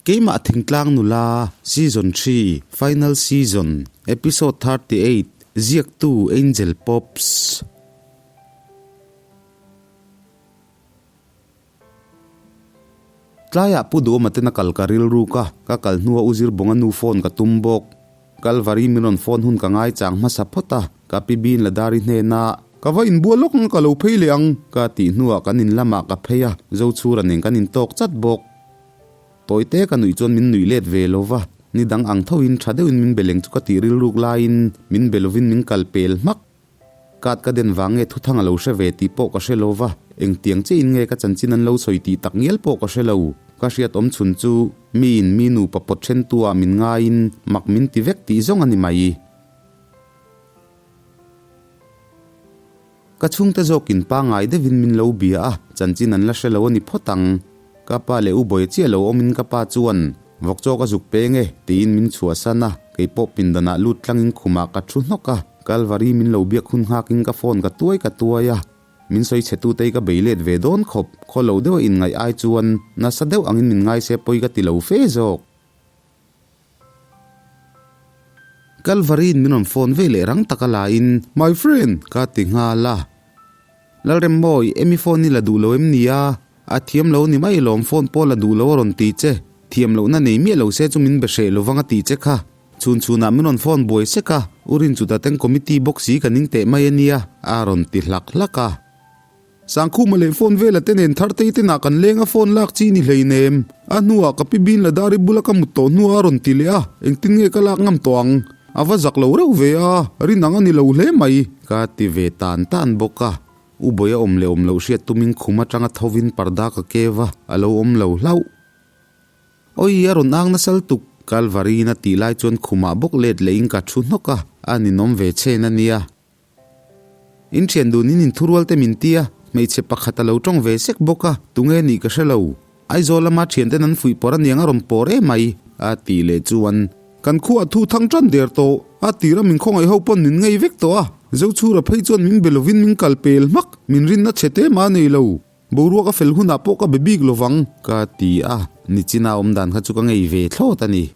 Keimah Thingtlang Nula, Season xii, Final Season, Episode 38, Ziaktu Angel Pops. Tlaiah Pu Duhawma ten a kal ka rilruk a, ka kal hnua U Zirbawnga nu phone ka tum bawk. Kalvari min rawn phone hun ka ngaichang hmasa phawt a, ka pi Bin Ladari hnena, Ka va inbual lawk ang ka lo phei leh ang, ka tih hnuah kan in lamah ka phei a, Zochhura nen kan intawk chat bawk. Tawite ka nuih chuan min nuih let ve lo va, ni dang ang thoin tha deuhin min be leng chu ka tih rilruk laiin min be lovin min kal pel hmak. Kat ka den vang nge thuthang a lo hre ve tih pawh ka hre lo va, engtiang chiahin nge ka chanchin an lo sawi tih tak ngial pawh ka hre lo. Ka hriat awm chhun chu miin mi nupa pawt then tu ah min ngaiin mak min ti vek tih zawng a ni mai. Ka chhungte zawkin pangngai deuhin min lo bia a, chanchin an la hre lo a ni phawt ang. Ka pa leh u Bawia chiah lo awmin ka pa chuan, Vawk chaw ka zuk peng e, tiin min chhuahsan a, kei pawh pindanah lut tlangin khumah ka thu hnawk a, Kalvari min lo biak hun nghakin ka phone ka tuai ka tuai a, min sawi chhe tute hi ka bei let ve dawn khawp, khaw lo deuha inngaih ai chuan nasa deuh angin min ngai se pawi ka ti lo fe zawk. Kalvari'n min rawn phone ve leh rang taka la in, My friend! ka ti nghal a. Lalremmawi, Emi phone hi la duh lo em ni a? A thiam lo ni mai lawm phone pawh la duh lo a rawn ti che. Thiam lohna nei miah lo se chu min be hreh lovang a ti che kha. Chhun chhunah min rawn phone buai sek a, U Rinchuta ten committee box hi ka ning teh mai a nia, a rawn ti hlak hlak a. Sangkhuma leh phone vela te nen Thartei te nah kan leng a phone lak chi ni hleinem. A hnuah ka pi bin Ladari bula ka mut tawh hnuah a rawn ti leh a, engtin nge ka lak ngam tawh ang? A va zak lo reuh ve a, rin ang a ni lo hle mai. Ka ti ve tan tan bawk a, U Bawia awm leh awm loh hriat tumin khum atanga thovin parda ka kev a, a lo awm lo hlauh. Awi, a rawn ang nasal tuk, Kalvari-in a tih lai chuan khumah bawk let lehin ka thu hnawk a, a ninawm ve chhen a nia. In thian dun in inthurual te min ti a, hmeichhe pakhat a lo tawng ve sek bawk a, tunge nih ka hre lo. Aizawl lama thianten an fuih pawr aniang a rawn pawr em mai, a tih leh chuan. Kan khuah thu thang tan der tawh, a tira min khawngaih ho pawn min ngei vek tawh a, Zochhura phei chuan min be lovin min kal pel hmak, min rinna chhe te mah a nei lo. Boruak a fel hunah pawh ka be bik lovang, ka ti a, nichina awm dan kha chu ka ngei ve thlawt a ni.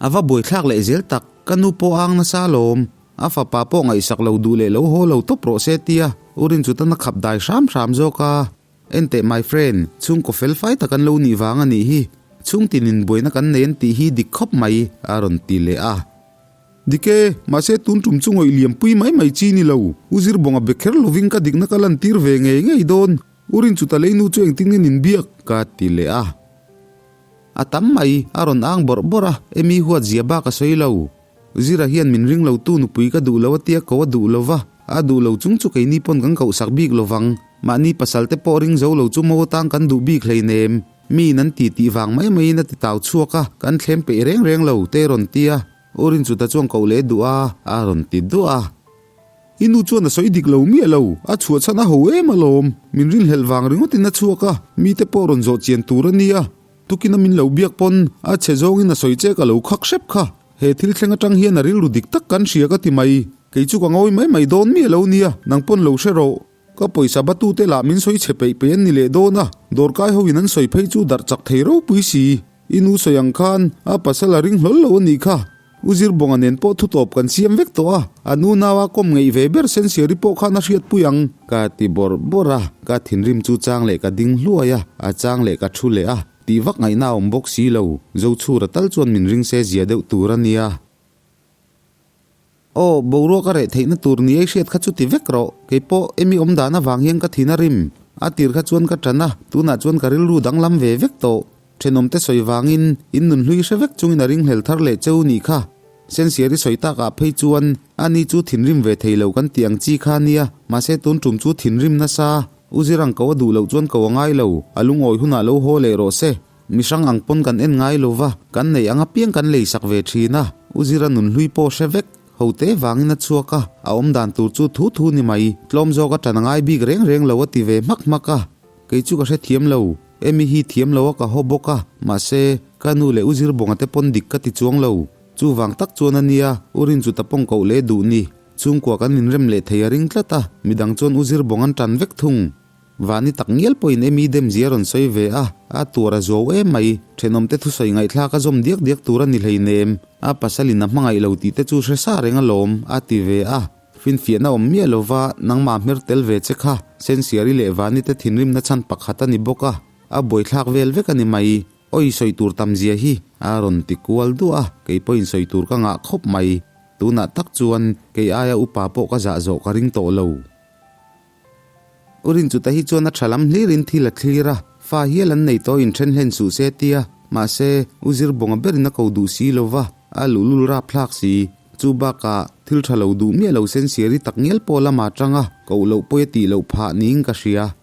A va buaithlak leh zel tak, ka nu pawh a ang nasa alawm. A fapa pawh ngaihsak lo duh leh lo haw lo tawp rawh se tia U Rinchutan a khap dai hram hram zawk a. Enteh my friend, chhungkaw fel fai tak an lo nih vang a nih hi. Chhungtin in buaina kan nei an tih hi dik khawp mai, a rawn ti leh a. Dik e, mahse tun tum chu ngawih liampui mai mai chi ni lo. U Zirbawnga be kher lovin ka dikna ka lantir ve ngei ngei dawn. U Rinchuta leinu chu engtin nge nin biak? Ka ti leh a. A tam mai, a rawn ang bawrh bawrh a, Amy huat zia bak a sawi lo. Zira hian min ring lo tu nupui ka duh lo a tia ko a duh lo va, a duh lo chung chu keini pawn kan kohsak bik lo vang. Mahni pasal te pawh ring zo lo chu mo atang kan duh bik hleinem. Mi in an ti tih vang mai maiin a ti tau chhuak a, kan thlem peih reng reng lo, te rawn ti a. U Rinchuta chuan koh leh duh a, a rawn ti duah a. I nu chuan a sawi dik lo miah lo, a chhuah chhan a ho em alawm. Min rinhlelh vang ringawtin a chhuak a, mite pawh rawn zawh chian tur a nia. Tukina min lo biak pawn a chhe zawngin a sawi che ka lo khak hrep kha. He thil thleng atang hian a rilru dik tak kan hria ka ti mai. Kei chu ka ngawi mai mai dawn miah lo nia, nang pawn lo hre rawh. Ka pawisa batute lah min sawi chhe peih peih an ni leh dawn a, dawrkai hoin an sawi phei chu darh chak thei ropui si. I nu sawi ang khan a pasal a ring hlawl lo a nih kha. U Zirbawnga nen pawh thutawp kan siam vek tawh a, an unaua kawm ngeih ve ber Sensiari pawh khan a hriatpui ang. Ka ti bawrh bawrh a, ka thinrim chu chang leh ka ding hluai a, a chang leh ka thu leh a, tih vak ngaihna a awm bawk si lo, Zochhura tal chuan min ring se zia deuh tur a nia. Aw, boruak a reh theihna tur ni ei hriat kha chu ti vek rawh, keipawh Emy awm dan avang hian ka thin a rim. A tir kha chuan ka ṭan a, tunah chuan ka rilru danglam ve vek tawh. Ṭhenawmte sawi vangin in nun hlui hre vek chungin a ringhlel thar leh cheu nih kha. Sensiari sawi takah phei chuan ani chu thinrim ve thei lo kan tih ang chi kha nia, mahse tun ṭum chu thinrim nasa. U Zirang ko a duh loh chuan ko a ngai lo, a lungawi hunah lo haw leh rawh se. Mi hrang ang pawn kan en ngai lo va, kan neih ang apiang kan lei sak ve thin a, U Zira nun hlui pawh hre vek, ho te vangin a chhuak a, a awm dan tur chu thu thu ni mai, tlawm zawk a ṭan a ngai bik reng reng lo a ti ve hmak hmak a, kei chu ka hrethiam lo, Emy hi thiam lo a ka haw bawk a, mahse, ka nu leh U Zirbawnga te pawn dik ka ti chuang lo, chuvang tak chuan a nia, U Rinchuta pawng koh leh duh ni, chhungkua kan inrem leh thei a ring tlat a, midang chuan U Zirbawng an ṭan vek thung. Vani tak ngial pawhin Amy dem zia rawn sawi ve a, a tuar a zuau em mai. Thenawmte thusawi ngaihthlak a zawm diak diak tur a ni hleinem. A pasalin a hmangaih lo tih te chu hre sa reng alawm, a ti ve a. Finfiahna awm miah lova nangmah hmer tel ve che kha Sensiari leh Vani te thinrimna chhan pakhat a ni bawk a, a buaithlak vel vek a ni mai. Awi sawi tur tam zia hi a rawn ti kual duah a, kei pawhin sawi tur ka ngah khawp mai. Tunah tak chuan kei aia upa pawh ka zah zawh ka ring tawh lo. U Rinchuta hi chuan a tha lam hlirin thil a thlir a, fa hial an nei tawh inthen hlen suh se tia, mahse, U Zirbawnga berin a ko duh si lo va, a luhlul rapthlak si. Chu bakah, thil tha lo duh miah lo sensiari tak ngial pawh lama tang a, koh loh pawi a tih loh phah niin ka hria.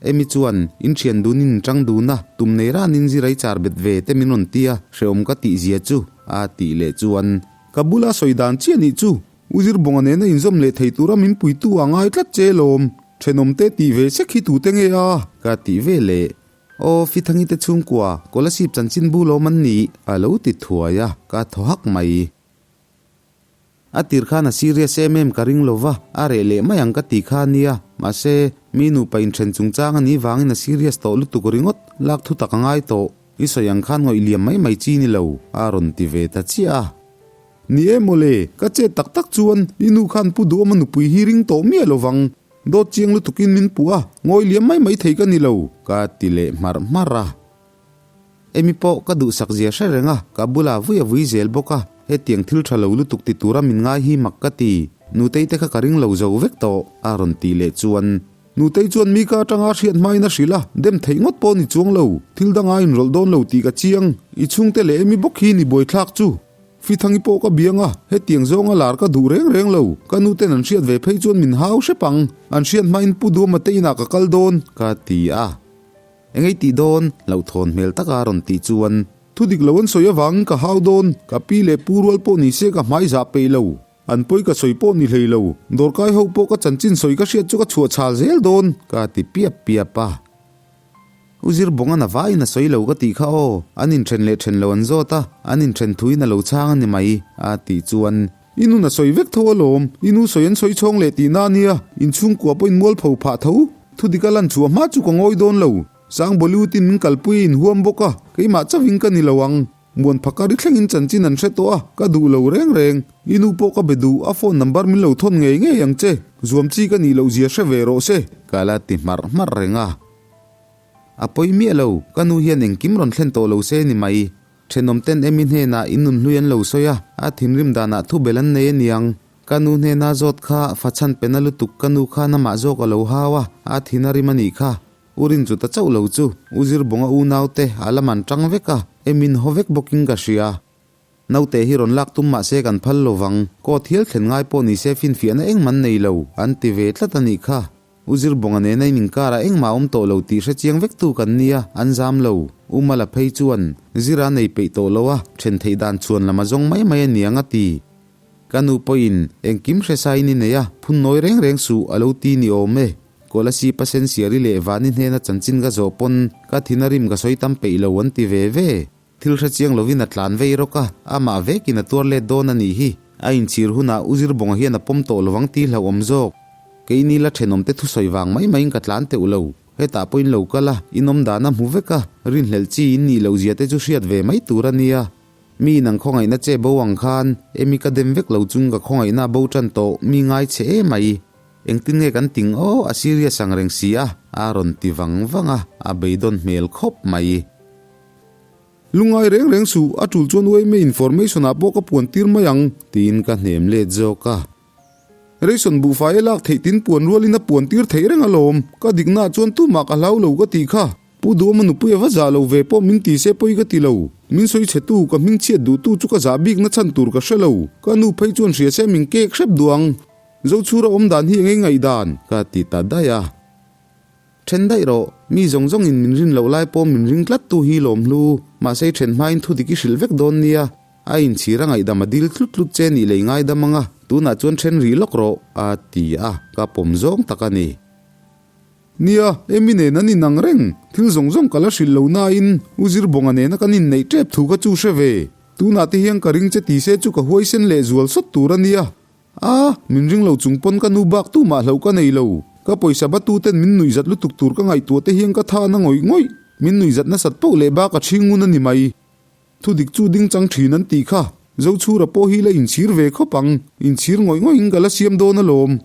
Amy chuan, In thian dun in tang dun a, tum nei ranin zirai char bet ve te min rawn ti a, hrehawm ka tih zia chu, a tih leh chuan. Ka bula sawi dan chiah nih chu, U Zirbawnga nena inzawm leh thei tura min puitu a ngai tlat che lawm, thenawm te tih ve sek hi tute nge a? Ka tih ve leh, Aw, Fithangi te chhungkua, Kolasib chanchinbu lawm an nih, a lo ti thuai a, ka thaw hak mai. A tir khan a serious em em ka ring lo va, a reh leh mai ang ka ti kha a nia. Mahse, mi nupa inthen chungchang a nih vangin a serious tawh lutuk ringawt, lak thu tak a ngai tawh. I sawi ang khan ngawih liam mai mai chi ni lo, a rawn ti ve ta chiah a. Ni e mawle, ka chet tak tak chuan i nu khan Pu Duhawma nupui hi ring tawh miah lo vang. Dawt chiang lutukin min puh a, ngawi liam mai mai thei ka ni lo, ka ti leh hmarh hmarh a. Amy pawh ka duhsak zia hre reng a, ka bulah vui a vui zel bawk a, hetiang thil tha lo lutuk ti tura min ngai hi mak ka ti. Nutei te kha ka ring lo zo vek tawh, a rawn tih leh chuan. Nutei chuan mi ka atanga hriat hmain a hrilh a, dem theih ngawt pawh ni chuang lo, thil danga inrawlh dawn lo tih ka chiang, i chhungte leh Amy bawk hi ni buaithlak chu. Fithangi pawh ka biang a, hetiang zawnga lar ka duh reng reng lo, ka nuten an hriat ve phei chuan min hau hrep ang, an hriat hmain Pu Duama te inah ka kal dawn, ka ti a. Engei tih dawn? Hlauhthawn hmel taka rawn tih chuan. Thu dik lo an sawi avangin ka hau dawn, ka pi leh pu rual pawh ni se ka hmai zah peih lo, an pawi ka sawi pawh ni hlei lo, dawrkai ho pawh ka chanchin sawi ka hriat chu ka chhuah chhal zel dawn, ka ti piap piap a. U Zirbawnga'n a vaiin a sawi lo ka tih kha aw, an inthen leh then lo an zawt a, an inthen thuin a lo chhang a ni mai, a tih chuan. I nun a sawi vek tho alawm, i nu sawi an sawi chhawng leh tihna a nia, inchhungkua pawhin mualpho phah tho. Thudik a lan chhuah hma chu ka ngawi dawn lo. Sang Bollywood-in min kalpui a inhuam bawk a, keimah chauhin ka ni lo ang. Muan phakar i thlengin chanchin an hre tawh a, ka duh lo reng reng. I nu pawh ka be duh, a phone number min lo thawn ngei ngei ang che. Zuam chi ka nih loh zia hre ve rawh se. Ka la ti hmarh hmarh reng a. A pawi miah lo, ka nu hian engkim rawn thlen tawh lo se ni mai. Thenawm ten Amy hnenah in nunhlui an lo sawi a, a thinrim danah thubel an nei aniang. Ka nu hnena zawt kha fachhan pena lutuk ka nu khan amah zawk a lo hau a, a thin a rim a nih kha. U Rinchuta chauh lo chu U Zirbawnga unaute a la man tang vek a, Amy-in haw vek bawkin ka hria. Naute hi rawn lak tum mahse kan phal lo vang, court hial thlen ngai pawh nise finfiahna engmah an nei lo, an ti ve tlat a nih kha. U Zirbawnga nena in inkarah engmah a awm tawh lo tih hre chiang vek tu kan nia, an zam lo. U Mala phei chuan, Zira nei peih tawh lo a, then theih dan chhuan lam a zawng mai mai a niang a ti. Ka nu pawhin, Engkim hre sain i nei a, phun nawi reng reng suh, a lo ti ni awm e. Kolasib a sensiari leh Vani hnena chanchin ka zawh pawn, ka thin a rim ka sawi tam peih lo an ti ve ve. Thil hre chiang lovin a tlan vei rawk a, amah vekin a tuar let dawn a nih hi. A inchhir hunah U Zirbawnga hian a pawm tawh lovang tih hlauhawm zawk. Keini la thenawmte thusawi vang mai maiin ka tlan teuh lo. Hetah pawhin lo kal a, inawm dan a hmu vek a, rinhlelh chi in nih loh zia te chu hriat ve mai tur a nia. Mi in an khawngaihna che bo ang khan, Emi ka dem vek lo chung ka khawngaihna a bo tan tawh, mi ngai che emai. Engtin nge kan ting aw, a serious ang reng si a, a rawn ti vang vang a, a beidawn hmel khawp mai. Lungngai reng reng suh, a tul chuan uaime information ah pawh ka puan tir mai ang, tiin ka hnem let zawk a. Ration buhfai a lak theih tin puan rualin a puan tir theih reng alawm, ka dikna ah chuan tumah ka hlau lo ka tih kha. Pu Duhawma nupui a va zah lo ve pawh min ti se pawi ka ti lo, min sawi chhe tu, ka hming chhiat duh tu chu ka zah bik na chhan tur ka hre lo, ka nu phei chuan hria se min kek hrep duh ang. Zochhura awm dan hi engei ngaihdan? Ka ti ta daih a. Then daih rawh, mi zawng zawngin min rin loh lai pawh min ring tlat tu hi lawm hlu, mahse i then hmain thu dik i hrilh vek dawn nia, a inchhir a ngaihdam a dil tlut tlut che nih lei ngaidam ang a, tunah chuan then rih lawk rawh, a ti a, ka pawm zawng tak a ni. Nia, Amy nen an inang reng, thil zawng zawng ka la hrilh lo nain U Zirbawnga nena kan inneih tep thu kha chu hre ve, tunah te hian ka ring che ti se chu ka huaisen lehzual sawt tur a nia. A, min ring lo chung pawn ka nu bak tumah hlauh ka nei lo. Ka pawisa batu ten min nuihzat lutuk tur ka ngaihtuah te hian ka tha na ngawih ngawih. Min nuihzat nasat poh leh bak a chhing ngun a ni mai. Thudik chu ding chang thin an tih kha. Zochhura pawh hi la inchhir ve khawp ang. Inchhir ngawih ngawih in ka la siam dawn alawm.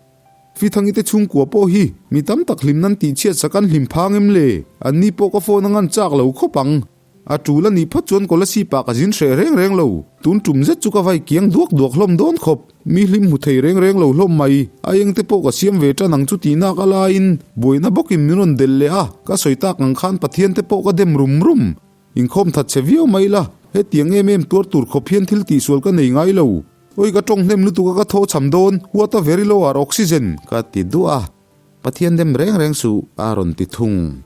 Fithangi te chhungkua pawh hi mi tam tak hlim nan tih chhiat sak an hlim phang em le? An ni pawh ka phone a ngan chak lo khawp ang. A tul a nih phawt chuan Kolasib ah ka zin hreh reng reng lo. Tun tum zet chu ka vai kiang duak duak hlawm dawn khawp. Mi hlim hmu thei reng reng lo hlawm mai. A eng te pawh ka siam ve tan ang chu tihnak a laiin buaina bawkin min rawn delh leh a, ka sawi tak ang khan Pathian te pawh ka dem rum rum. Inkhawm that che viau mai la, hetiang em em tuar tur khawp hian thil tihsual ka nei ngai lo. Oi ka tawng hnem lutuk a ka thaw cham dawn, what a very low are oxygen ka ti duah a, Pathian dem reng reng suh a rawn ti thung.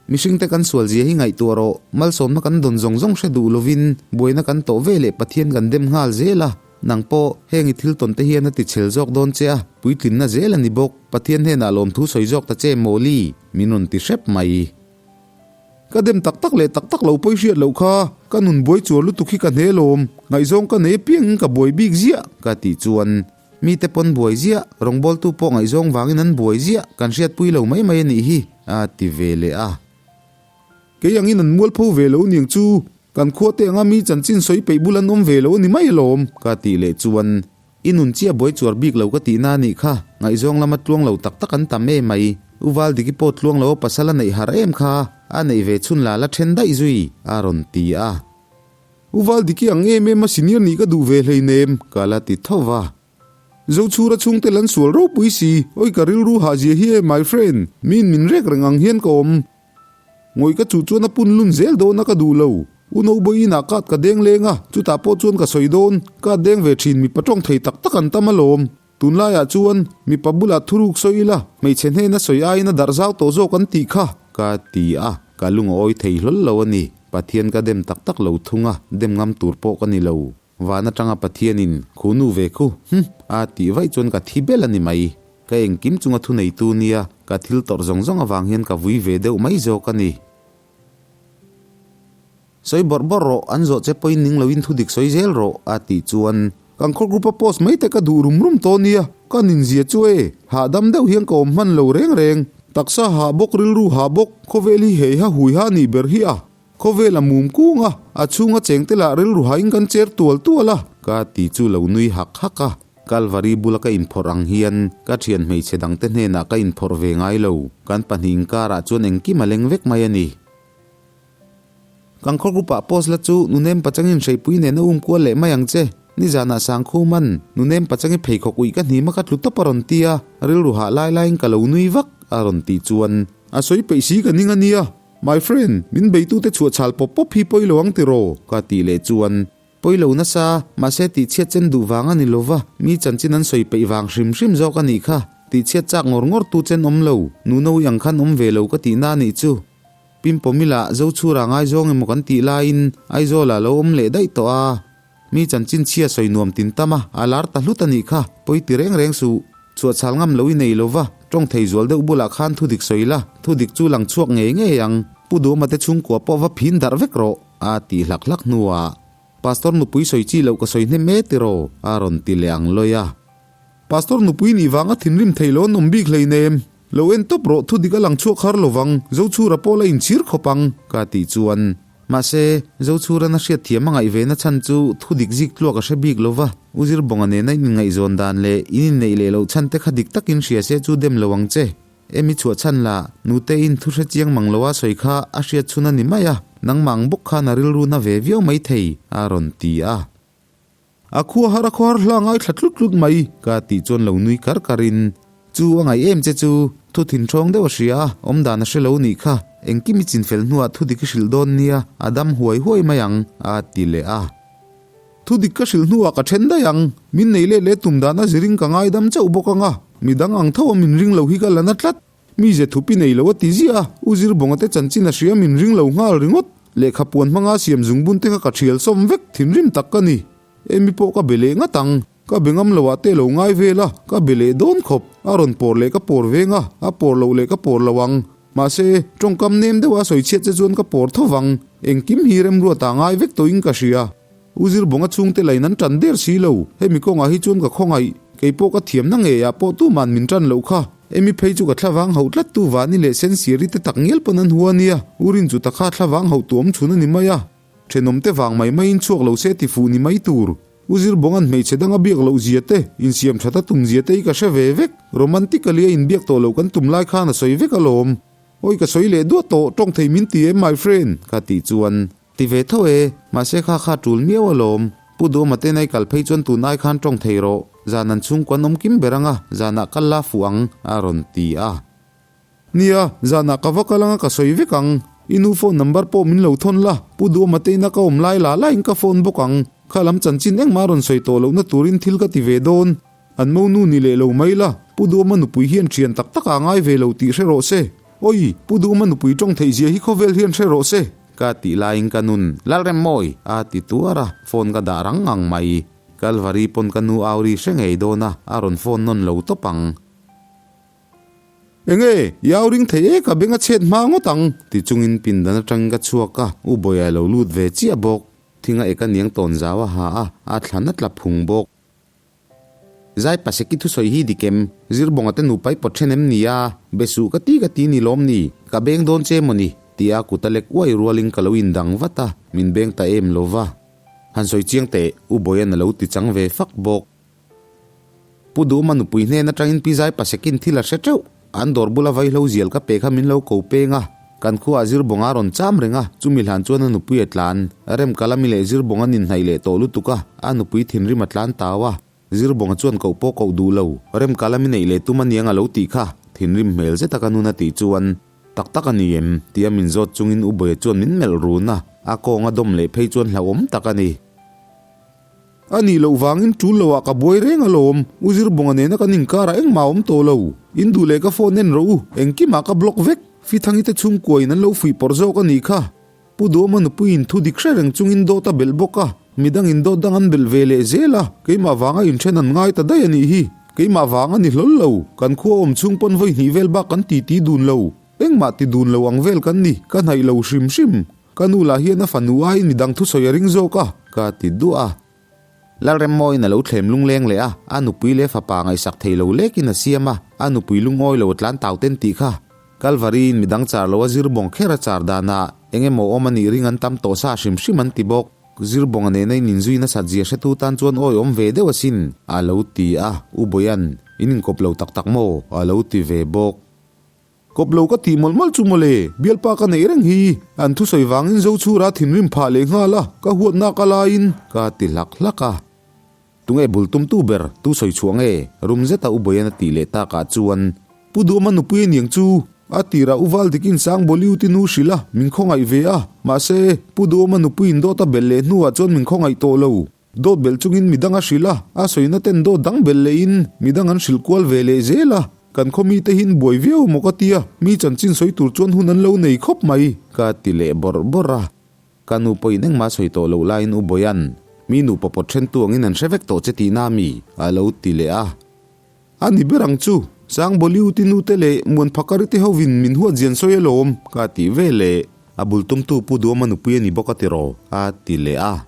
Mihring te kan sual zia hi ngaihtuah rawh, malsawmna kan dawn zawng zawng hre duh lovin buaina kan tawh ve leh Pathian kan dem nghal zel a, nang pawh heng i thil tawn te hian a ti chhel zawk dawn che a, puitlinna zel a ni bawk, Pathian hnenah lawmthu sawi zawk ta che Mawli, min rawn ti hrep mai. Ka dem tak tak leh tak tak lo pawi hriat loh kha, ka nun buai chuar lutuk hi ka hne lawm, ngaihzawng ka nei apiangin ka buai bik ziah ka tih chuan mite pawn buai ziah, rawngbawltu pawh ngaihzawng vangin an buai ziah, kan hriatpui lo mai mai a nih hi a ti ve leh a. Kei angin an mualpho ve lo niang chu, kan khua te anga mi chanchin sawi peih bul an awm ve lo a ni mai alawm ka tih leh chuan I nun chiah buai chuar bik lo ka tihna a nih kha, ngaihzawng lama tluang lo tak tak an tam em mai. U Valdiki pawh tluang lo a pasal a neih har em kha, a neih ve chhun la la then daih zui, a rawn ti a. U Valdiki ang em em a senior nih ka duh ve hleinem, ka la ti tho va. Zochhura chhungte lan sual ropui si, oi ka rilru hah zia hi e my friend, miin min rek reng ang hian ka awm. Ngawih ka chuh chuan a pun lun zel dawn a ka duh lo. U Nobawi inah kat ka deng leng a, chutah pawh chuan ka sawi dawn. Kat deng ve thin mipa tawng thei tak tak an tam alawm. Tunlaiah chuan mipa bulah thuruk sawi ila, hmeichhe hnena sawi aiin a darh zau tawh zawk an tih kha, ka ti a, ka lung a awi thei hlawl lo a ni. Pathian ka dem tak tak lo thung a, dem ngam tur pawh ka ni lo. Van atanga Pathianin, Khu nu ve khu, hm, a tih vaih chuan ka thi bel a ni mai. Ka engkim chunga thuneitu nia, ka thil tawrh zawng zawng avang hian ka vui ve deuh mai zawk a ni. Sawi bawrh bawrh rawh, an zawh che pawhin ning loin thu dik sawi zel rawh, a tih chuan. Kan khaw group a post mai te ka duh rum rum tawh nia, ka ninzia chu e, hahdam deuh hian ka awm hman lo reng reng. Taksa hah bawk rilru hah bawk, khawvel hi hei ha hui ha nih ber hi a. Khawvel a mum kung a, a chhunga chengte lah rilru hain kan cher tual tual a. Ka ti chu lo nui hak hak a, Kalvari bula ka inphawrh ang hian ka thian hmeichhe dangte hnenah ka inphawrh ve ngai lo, kan pahnih inkarah chuan engkim a leng vek mai a ni. Kan khaw group ah post la chu Nunem Pachangin hreipui nen a um kual leh mai ang che, nizanah Sangkhuman Nunem Pachangi pheikhawk uih ka hnim a ka tlu tawp a rawn ti a, rilru hah lai laiin ka lo nui vak a rawn tih chuan. A sawi peih si ka ning a nia, My friend, min beitute chhuah chhal pawp pawp hi pawi lo ang tiraw? Ka tih leh chuan, Pawi lo nasa, mahse tihchhiat chen duh vang a ni lova, mi chanchin an sawi peih vang hrim hrim zawk a nih kha. Tihchhiat chak ngawr ngawr tu chen awm lo, nuno i ang khan awm ve lo ka tihna a nih chu. Pimpawmila, Zochhura ngaizawng emaw kan tih laiin Aizawlah lo awm leh daih tawh a. Mi chanchin chhia sawi nuam tin tam a, a lar ta hlut a nih kha, pawi ti reng reng suh. Chhuahchhal ngam lo i nei lo va, tawng thei zual deuh bulah khan thu dik sawi la, thu dik chu lang chhuak ngei ngei ang. Pu Duhma te chhungkua pawh va phin darh vek rawh, a ti hlak hlak hnuah, Pastor nupui sawi chi loh ka sawi hnem e tiraw, a rawn ti leh ang lawi a. Pastor nupui nih vanga thinrim thei lo an awm bik hleinem. Lo en tawp rawh, thu dik a lang chhuak har lovang, Zochhura pawh la inchhir khawp ang, ka tih chuan. Mahse, Zochhuran a hriat thiam a ngaih ve na chhan chu thu dik zik tluak a hre bik lo va, U Zirbawnga nena in inngaihzawn dan leh in inneih leh loh chhan te kha dik takin hria se chu dem lo ang che. Emi chhuah chhan lah, nute in thu hre chiang mang lo a sawi kha a hriat chhun a ni mai a, nangmah ang bawk khan a rilru na ve viau mai thei, a rawn ti a. A khua har a khaw har hla ngaithla tlut tlut mai ka tih chuan lo nui kar kar in, Chu a ngaih em che chu, thu thin ṭhawng deuh a hria a, awm dan a hre lo nih kha, engkim i chinfel hnuah thu dik i hrilh dawn nia, a dam huai huai mai ang, a ti leh a. Thu dik ka hrilh hnuah ka ṭhen daih ang, min nei let leh tum dan a ziring ka ngaidam chauh bawk ang a, midang ang tho a min ring lo hi ka la na tlat. Mi ze thup i nei lo a ti ziah a, U Zirbawnga te chanchin a hria min ring lo nghal ringawt. Lehkha puan hmanga siam zungbun te kha ka thial sawm vek, thinrim tak ka ni. Emi pawh ka be leh ngat ang, ka be ngam lo ah te lo ngai vel a, ka be leh dawn khawp. A rawn pawr leh ka pawr veng a, a pawr loh leh ka pawr lo ang. Mahse, tawngkam nem deuha sawi chhiat che chuan ka pawr tho vang. Engkim hi remruata ngai vek tawhin ka hria. U Zirbawnga chhungte lain an tan der si lo, hemi kawngah hi chuan ka khawngaih, kei pawh ka thiamna ngeiah pawh tuman min tan loh kha. Emi phei chu ka thlavang hauh tlat tu Vani leh Sensiari te tak ngial pawn an hua nia, U Rinchu ta kha thlavang hauh tu awm chhun a ni mai a. Thenawm te vang mai maiin chhuak lo se ti fuh ni mai tur. U Zirbawnga'n hmeichhe dang a biak loh zia te, insiam that a tum zia te hi ka hre ve vek. Romantically a inbiak tawh loh kan tum lai khan a sawi vek alawm. Awi ka sawi leh duah tawh, tawng thei min ti em my friend? ka tih chuan. Ti ve tho e, mahse kha kha tul miau alawm. Pu Duhma te nai kal phei chuan tun ai khan tawng thei rawh. Zan an chhungkua an awm kim ber anga, zanah kal la fuh ang, a rawn ti a. Nia, zanah ka va kal anga ka sawi vek ang. I nu phone number pawh min lo thawn la, Pu Duhma te ina ka awm lai la laiin ka phone bawk ang. Kha lam chanchin engmah rawn sawi tawh lohna turin thil ka ti ve dawn. An monu ni leh lo mai la, Pu Duhma nupui hian thian tak tak ah ngai ve lo tih hre rawh se. Awi, Pu Duhma nupui tawng theih zia hi khawvel hian hre rawh se. Ka tih laiin ka nun, Lalremmawi! a ti tuar a, phone ka dah rang ngang mai. Kalvari pawn ka nu au ri hre ngei dawn a, a rawn phone nawn lo tawp ang. Enge, i au ring thei e ka beng a chhet hma ngawt ang, ti chungin pindan atangin ka chhuak a, U Bawia lo lut ve chiah bawk. Thinga eka niang tawn zau a ha a, a thlan a tla phung bawk. Zai Paseki thusawi hi dik em? Zirbawnga te nupa i pawt then em ni a? Be suh ka ti ka ti ni lawm ni? Ka beng dawn che maw ni? Tia kut a lek uai rualin ka lo indang vat a, min beng ta em lo va. Han sawi chiang teh, U Bawian a lo ti chang ve fak bawk. Pu Duhma nupui hnen atangin Pi Zai Pasekin thil a hre teuh. An dawr bula vaihlo zial ka pe kha min lo ko peng a, kan khuaah Zirbawnga a rawn cham reng a, chumi hlan chuan a nupui a tlan. Remkalami leh Zirbawnga ninhnaih leh tawh lutuk a, a nupui thinrim a tlan tau a, Zirbawnga chuan koh pawh koh duh lo, Remkalami neih leh tum aniang a lo tih kha, thinrim hmel zet a ka nun a tih chuan, Tak tak a ni em? tia min zawt chungin U Bawia chuan min melh run a, a kawng a dawm leh phei chuan hlauhawm tak a ni. A nih loh vangin tul loah ka buai reng alawm, U Zirbawnga nena kan inkarah engmah a awm tawh lo. In duh leh ka phone en rawh u, engkimah ka block vek. Fithangi te chhungkuain an lo fuih pawrh zawk a nih kha. Pu Duhawma nupuiin thu dik hre reng chungin dawt a belh bawk a, midangin dawt dang an belh ve leh zel a, keimah vanga inthen an ngai ta daih a nih hi. Keimah vang a ni hlawl lo, kan khua awm chhung pawn vawi hnih vel bak kan titi dun lo. Engmah ti dun lo ang vel kan ni, ka hnaih lo hrim hrim. Ka nu lah hian a fanu aiin midang thusawi a ring zawk a, ka ti duah a. Lalremmawiin a lo thlem lungleng leh a, a nupui leh fapa ngaihsak thei lo lekin a siam a, a nupui lungawi lo a tlan tau ten tih kha. Kalvari-in midang char lo a zirbawng kher a char danah eng emaw awm a nih ring an tam tawh sa hrim hrim an ti bawk. Zirbawnga nena in inzui nasat zia hretu tan chuan awi awm ve deuh asin, a lo ti a, U Bawia'n, In inkawp lo tak tak maw? a lo ti ve bawk. Kawp lo ka tih mawlh mawlh chu mawle, bialpa ka neih reng hi. An thusawi vangin Zochhura thinrim phah leh nghal a, ka huatna ka laiin ka ti hlak hlak a. Tunge bul tumtu ber, tu sawi chhuah nge? Rum zeta U Bawian a tih leh takah chuan. Pu Duhma nupui a niang chu, a tirah U Valdikin Sangbawliu ti nu hrilh a, min khawngaih ve a. Mahse, Pu Duhma nupuiin dawt a belh leh hnuah chuan min khawngaih tawh lo. Dawt belh chungin midang a hrilh a, a sawina ten dawt dang belh lehin midang an hrilh kual ve leh zel a, kan khaw mite hi an buai viau maw ka tia, mi chanchin sawi tur chuan hun an lo nei khawp mai. Ka ti leh bawrh bawrh a, ka nu pawhin engmah sawi tawh loh laiin U Bawia'n, Mi nupa pawt then tu angin an hre vek tawh che tihna mi? a lo ti leh a. A ni ber ang chu, Sangbawliu ti nute leh Muanphakari te hovin min huat zian sawi alawm, ka ti ve leh. A bul tumtu Pu Duama nupui a ni bawk a ti raw? a ti leh a.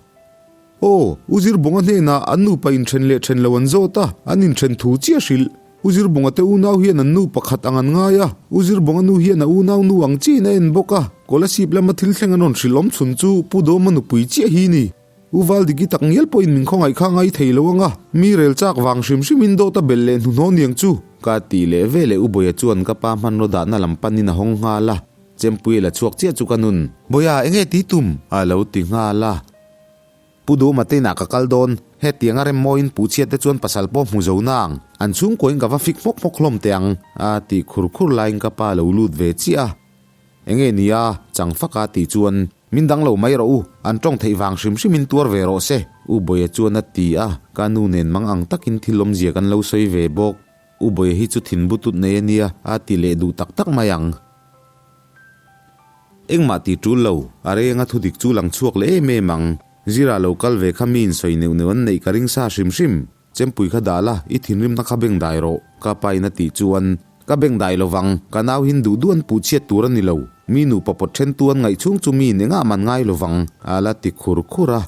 Aw, U Zirbunga hnenah an nupa inthen leh then lo an zawt a, an inthen thu chiah hrilh. U Zirbunga te unau hian an nu pakhat ang an ngai a, U Zirbunga nu hian a unau nu ang chiahin a en bawk a, Kolasib lama thil thleng an rawn hrilh awm chhun chu Pu Dawma nupui chiah hi ni. U Valdiki tak ngial pawhin min khawngaih kha ngai thei lo ang a, mi rel chak vang hrim hrimin dawt a belh leh hnuhnawh niang chu. Ka tih leh veleh U Bawia chuan ka pa hmanraw dahna lam panin a hawng nghal a, Chempui la chhuak chiah chu ka nun. Bawia, enge ti tum? a lo ti nghal a. Pu Duhma te inah ka kal dawn, hetiang a rem mawiin Pu Chhiat te chuan pasal pawh hmu zo nang, an chhungkuain ka va fik hmawk hmawk hlawm teh ang, a tih khur khur laiin ka pa lo lut ve chiah a. Enge nia, chang faka tih chuan, Min dang lo mai rawh u, an tawng theih vang hrim hrimin tuar ve rawh se, U Bawia chuan a ti a, ka nu nen mang ang takin thil awmzia kan lo sawi ve bawk. U Bawia hi chu thin butut nei a nia, a ti leh duh tak tak mai ang. Engmah ti tul lo, a renga thu dik chu lang chhuak leh em em ang. Zira lo kal ve kha mi insawi neuh neuh an neih ka ring sa hrim hrim. Chempui kha dah la, i thinrimna kha beng dai rawh, ka pa in a tih chuan, Ka beng dai lovang, ka nau hin duh duh an puh chhiat tur a ni lo, mi nupa pawt then tu an ngaih chhung chu mi in engah man ngai lovang, a la ti khur khur a.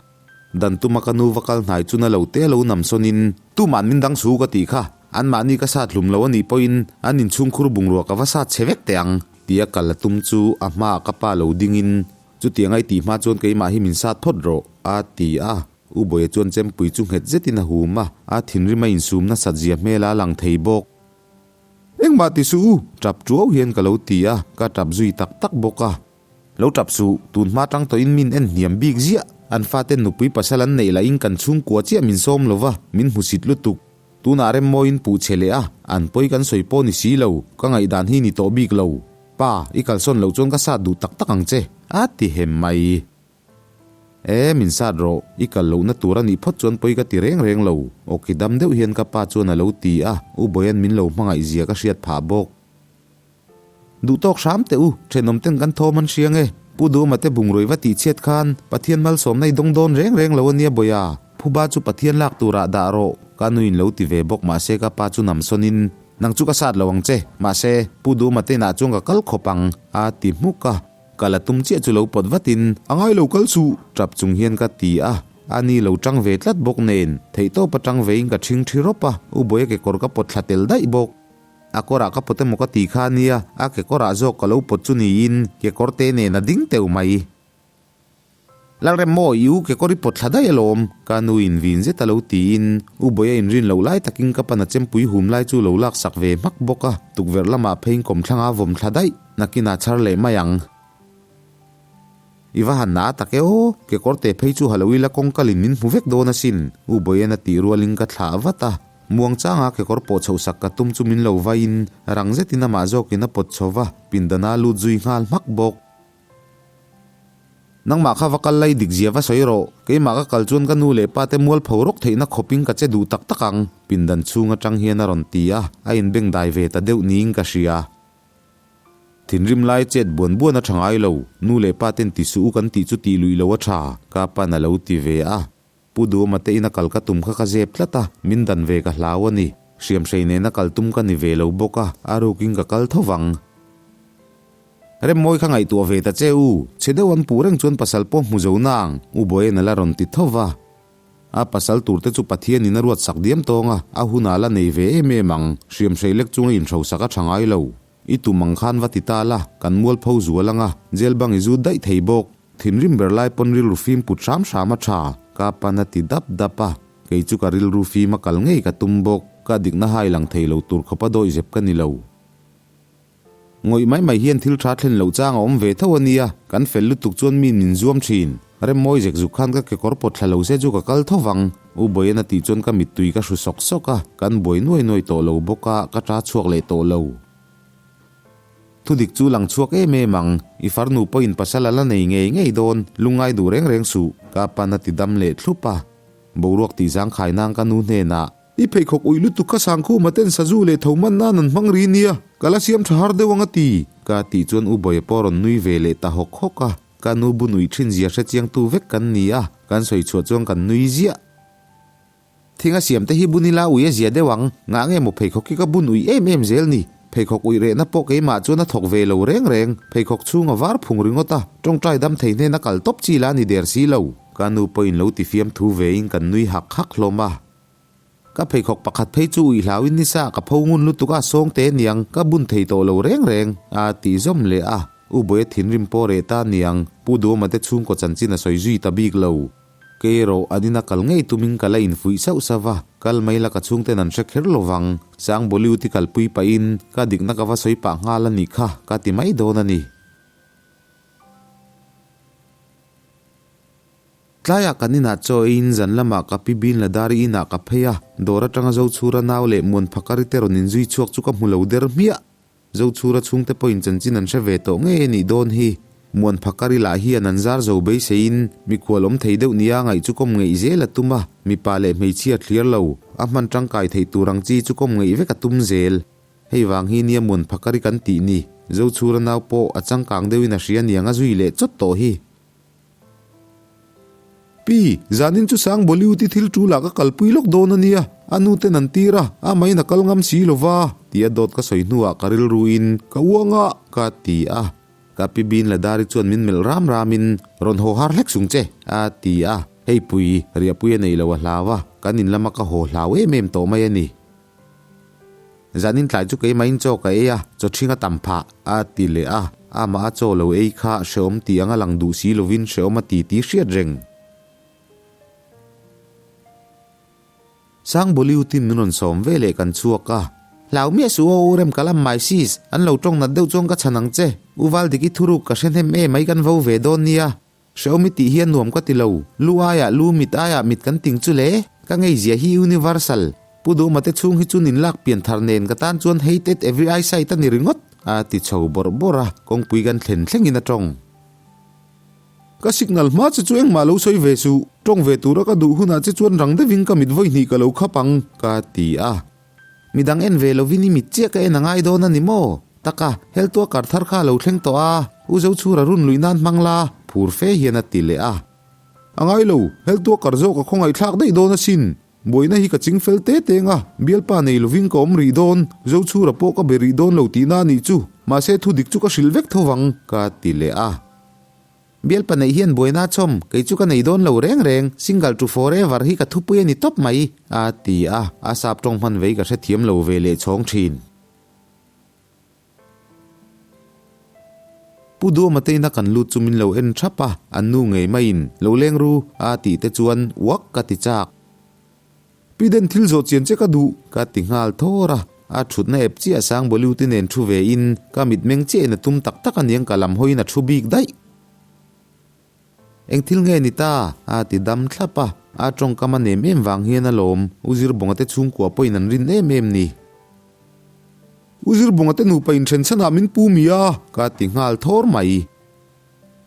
Dan tuma ka nu va kal hnai chu na lo te a lo nam sawn in, Tuman min dang su ka tih kha. Anmahni ka sat hlum lo a nih pawhin an inchhungkhur bungrua ka va sat chhe vek teh ang, tia kal a tum chu a hmaah ka pa lo dingin, Chutiang a i tih hma chuan keimah hi min sat phawt rawh, a ti a. U Bawia chuan chempui chu nghet zetin a hum a, a thinrim a insum nasat zia hmel a lang thei bawk. Engmah ti suh u! Tap tuau hian ka lo ti a, ka tap zui tak tak bawk a. Lo tap suh, tun hma tang tawhin min en hniam bik ziah. An faten nupui pasal an neih lahin kan chhungkua chiah min sawm lo va, min hmusit lutuk. Tunah Remmawiin puh che leh a, an pawi kan sawi pawh ni si lo, ka ngaihdan hi ni tawh bik lo. Pa, i kalsawn loh chuan ka sat duh tak tak ang che, a ti hem mai. E, min sat rawh, i kal lohna tur a nih phawt chuan pawi ka ti reng reng lo, awki dam deuh hian ka pa chuan a lo ti a, U Bawia'n min lo hmangaih zia ka hriat phah bawk. Duh tawk hram teh u, thenawm ten kan thawm an hria nge? Pu Duhma te bungrawi va tih chhiat khan Pathian malsawmna i dawng dawn reng reng lo a nia Bawiha, phuba chu Pathian lak turah dah rawh, ka nuin lo ti ve bawk mahse ka pa chu namsawn in, Nang chu ka sat lo ang che, mahse Pu Duhma te inah chuan ka kal khawp ang, a ti hmuk a. Ka la tum chiah chu lo pawt vatin, A ngai lo kal suh! Tap chung hian ka ti a, a ni lo tang ve tlat bawk nen, theihtawp atang vein ka ṭhing ṭhi rawp a, U Bawiha kekawr ka pawt thla tel daih bawk. A kawrah ka pawt emaw ka ti kha ania, a kekawrah zawk ka lo pawt chu niin kekawr te nen a ding teuh mai. Lalremmaw, i u kekawr i pawt thla daih alawm, ka nu in vin zet a lo tiin U Bawia inrin loh lai takin ka pan a chempui hum lai chu lo laksak ve hmak bawk a, tukverh lamah pheiin kawmthlanga vawm thla daih, nakinah chhar leh mai ang. I va han na tak e aw, kekawr te phei chu halo ila kawng kalin min hmu vek dawn asin, U Bawian a tih rualin ka thlah vat a. Muang changa kekawr pawh chhoh sak ka tum chu min lo vaiin rang zetin amah zawkin a pawt chho va, pindana lut zui nghal hmak bawk. Nangmah kha va kal lai dik zia va sawi rawh, keimah ka kal chuan ka nu leh pa te mualpho rawk theihna khawpin ka che duh tak tak ang, pindan chhung atang hian a rawn ti a, a inbengdai ve ta deuh niin ka hria. Thinrim lai chet buan buan a tha ngai lo, nu leh pa ten ti suh u kan tih chu tih luih lo a tha, ka pa'n a lo ti ve a. Pu Duhma te ina kal ka tum kha ka zep tlat a, min dan ve ka hlau a ni. Hriamhrei nena kal tum ka ni ve lo bawk a, a rukin ka kal tho vang. Remmawi kha ngaihtuah ve ta che u, chhe deuh an puh reng chuan pasal pawh hmu zo nang, U Bawia'n a la rawn ti tho va. A pasal turte chu Pathianin a ruat sak diam tawng a, a hunah la nei ve em em ang, hriamhrei lek chunga inhrosak a tha ngai lo. I tum ang khan va ti ta la, kan mualpho zual ang a, jail bang i zut daih thei bawk. Thinrim ber lai pawn rilru fim put hram hram a tha, ka pan a ti dap dap a, kei chu ka rilru fim a kal ngei ka tum bawk, ka dikna hai lang thei lo tur khawpa dawihzep ka ni lo. Ngawih mai mai hian thil tha thlen loh chang a awm ve tho a nia, kan fel lutuk chuan mi min zuam thin. Remmawi zek zuk khan ka kekawr pawt thla lo se chu ka kal tho vang. U Bawian a tih chuan ka mittui ka hru sawk sawk a, kan buai nuai nuai tawh lo bawk a, ka ta chhuak leh tawh lo. Thudik chu lang chhuak em em ang, i farnu pawhin pasal a la nei ngei ngei dawn, lungngai duh reng reng suh, ka pan a ti dam leh thlup a. Boruak tih zangkhai nang ka nu hnenah. I pheikhawk uih lutuk kha Sangkhuma ten sazu leh tho man nan an hmang ri nia, ka la siam tha har deuh ang a ti. Ka tih chuan U Bawiha pawh rawn nui ve leh ta hawk hawk a, ka nu bun uih thin zia hre chiangtu vek kan ni a, kan sawi chhuah chuan kan nui ziah. Thing a siam te hi bun ila ui a zia deuh ang, ngah nge maw pheikhawk hi ka bun uih em em zel ni? Pheikhawk uih rehna pawh keimah chuan a thawk ve lo reng reng, pheikhawk chhung a var phung ringawt a, tawngtai dam thei hnena kal tawp chi la ni der si lo. Ka nu pawhin lo ti fiam thu vein kan nui hak hak hlawm a. Ka pheikhawk pakhat phei chu uih hlauin nisa ka pho ngun lutuk a, sawngte niang, ka bun thei tawh lo reng reng, a ti zawm leh a. U Bawiha thinrim pawh reh ta niang, Pu Duhawma te chhungkaw chanchin a sawi zui ta bik lo. Kei erawh an ina kal ngei tumin ka la infuih sauh sauh va, kal mai la ka chhungten an hre kher lo vang. Sang Bollywood i kalpui pahin ka dikna ka va sawi pah nghal a nih kha, ka ti mai dawn a ni. Tlaiah kan inah chaw eiin zan lamah ka pi bin Ladari inah ka phei a, dawr atanga Zochhura nau leh Muan Phakari te rawn inzui chhuak chu ka hmu lo der hmiah. Zochhura chhungte pawhin chanchin an hre ve tawh ngei a nih dawn hi. Muan Phakari lah hian an zar zo beiseiin mikhual awm thei deuh nia ngaih chu kawm ngeih zel a tum a, mipa leh hmeichhia thlir lo, a hman tangkai theih tur ang chi chu kawm ngeih vek a tum zel. Hei vang hi nia Muan Phakari kan tih ni. Zochhura nau pawh a changkang deuhin a hria niang a zui leh chawt tawh hi. Pi, zanin chu sang Bollywood i thil tul ah ka kalpui lawk dawn a nia, a nu ten an tir a, a main a kal ngam si lo va, tia dawt ka sawi hnuah ka rilru in ka uang a, ka ti a. Ka pi Bin Ladari chuan min melh ram ram in, Rawn haw har hlek sung che, a ti a. Hei pui, riahpui a nei lo a hlau a, kan in lama ka haw hlau em em tawh mai a ni. Zanin tlai chu keimahin chaw ka ei a, chaw ṭhing a tam phah, a ti leh a. Amah a chaw lo ei kha hrehawm tih anga lang duh si lovin hrehawm a ti tih hriat reng. Sang Bollywood-in min rawn sawm ve leh kan chhuak a. Hlau miah suh aw U Rem ka lam mai sis, an lo tawng nat deuh chuan ka chhan ang che. U Valdiki thuruk ka hre hnem e mai kan vo ve dawn nia. Hrehawm i tih hian nuam ka ti lo, lu aiah lu mit aiah mit kan ting chu le. Ka ngeizia hi universal. Pu Duhma te chhung hi chu nin lak pian thar nen ka tan chuan hate at every eyesight a ni ringawt, a ti chho bawrh bawrh a, kawngpui kan thlen thlengin a tawng. Ka signal hma che chu engmah lo sawi ve suh, tawng ve tura ka duh hunah che chuan rang deuhin ka mit vawi hnih ka lo khap ang, ka ti a. Midang en ve lovin i mit chiah ka en a ngai dawn a ni maw? Taka, heltua kar thar kha a lo thleng tawh a, U Zochhura run luih nan hmang la, phur fe hian a ti leh a. A ngai lo, heltua kar zawk a khawngaihthlak daih dawn asin. Buaina hi ka ching fel te teng a, bialpa nei lovin ka awm rih dawn, Zochhura pawh ka be rih dawn lo tihna a nih chu, mahse thu dik chu ka hrilh vek tho vang, ka ti leh a. Bialpa neih hian buaina a chhawm, kei chu ka nei dawn lo reng reng, single to forever hi ka thupui a ni tawp mai, a ti a, a sap tawng hman vei ka hrethiam lo ve leh chhawng thin. Pu Duama te ina kan lut chu min lo en thap a, an nu ngei maiin, Lo leng ru, a tih te chuan uak ka ti chak. Pi Den thil zawh chian che ka duh. Ka ti nghal thawr a, a thutna ep chiah sang Bollywood-i nen thu ve in, ka mitmeng chiah in a tum tak tak aniang ka lam hawiin a thu bik daih. Eng thil nge ni ta? a ti dam thlap a, a tawngkam a nem em vang hian a lawm, U Zirbawnga te chhungkua pawhin an rin em em ni. U Zirbawnga te nupa inthen chhanah min pu mi a? Ka ti nghal thawr mai.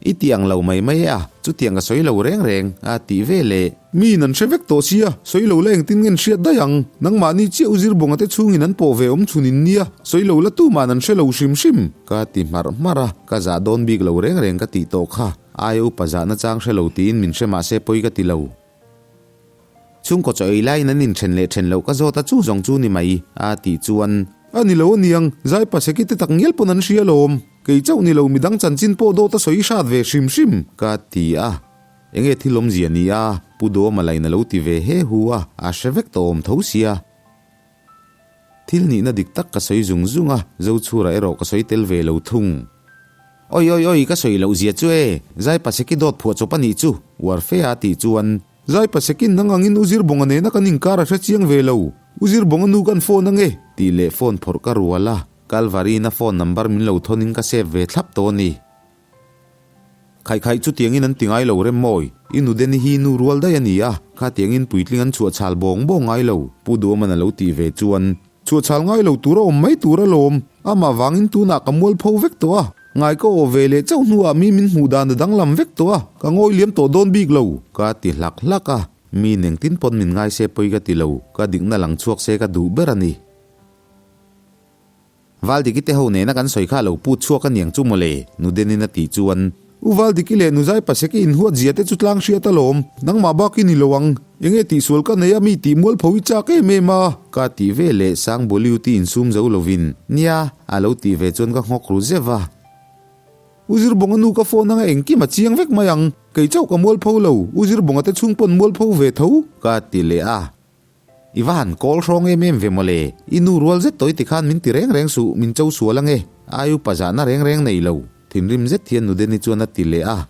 I ti ang lo mai mai e a, chutiang ka sawi lo reng reng, a ti ve leh. Miin an hre vek tawh sia, sawi lo la engtin nge an hriat daih ang? Nangmahni chiah U Zirbawnga te chhungin an pawh ve awm chhun in nia, sawi lo la tuman an hre lo hrim hrim. Ka ti hmarh hmarh a, ka zah dawn bik lo reng reng ka tih tawh kha. Aia upa zahna chang hre lo tiin min hre mahse pawi ka ti lo. Chhungkaw chaw ei laiin an inthen leh then loh ka zawt a chu zawng chu ni mai, a tih chuan. A ni lo aniang, zai paseki te tak ngial pawn an hria alawm. Kei chauh ni lo midang chanchin pawh dawt a sawi hrat ve hrim hrim, ka ti a. Enge thil awmzia ni a, Pu Duama lain a lo ti ve he hu a, a hre vek tawh awm tho sia. Thil nihna dik tak ka sawi zung zung a, Zochhura erawh ka sawi tel ve lo thung. Oi oi oi, ka sawi loh zia chu e, Zai Paseki dawt phuah chawp a nih chu, uar fe a tih chuan. Zai Pasekin nang angin U Zirbawnga nena kan inkar a hre chiang ve lo, U Zirbawnga nu kan phone ange. Tih leh phone phawrh ka rual a, Kalvari-in a phone number min lo thawn in ka save ve thlap tawh a ni. Khaih khaih chutiangin an ti ngai lo rem mawi. I nu Denny hi nu rual daih a ni a, khatiangin puitling an chhuah chhal bawng bawng ngai lo, Pu Duaman a lo tih ve chuan. Chhuah chhal ngai lo tur a awm mai tur alawm, amah vangin tunah ka mualpho vek tawh a, ngai ka aw ve leh chauh hnuah mi min hmuh dan a danglam vek tawh a, ka ngawi liam tawh dawn bik lo. Ka ti hlak hlak a, mi nengtin pawn min ngai se pawi ka ti lo, ka dikna lang chhuak se ka duh ber a ni. Valdiki te ho nena kan sawi kha lo put chhuak a niang chu mawle, Nudenin a tih chuan. U Valdiki leh Nuzai Paseki inhuat zia te chu tlang hriat alawm, nangmah bak i ni lo ang, enge tihsual ka nei a mi tih mualpho i chak em em a. Ka tih ve leh Sangboliuti insum zo lovin, Nia, a lo tih ve chuan ka nghawk ru zeuh a. U Zirbawnga nu ka phone anga engkim a chiang vek mai ang, kei chauh ka mualpho lo, U Zirbawnga te chhung pawn mualpho ve tho. Ka ti leh a. I va han kawl hrawng em em ve mawle, i nu rual zet tawi tikhan min ti reng reng suh, min cho sual ange, ai upa zahna reng reng nei lo, thinrim zet hian Nudeni chuan a ti leh a.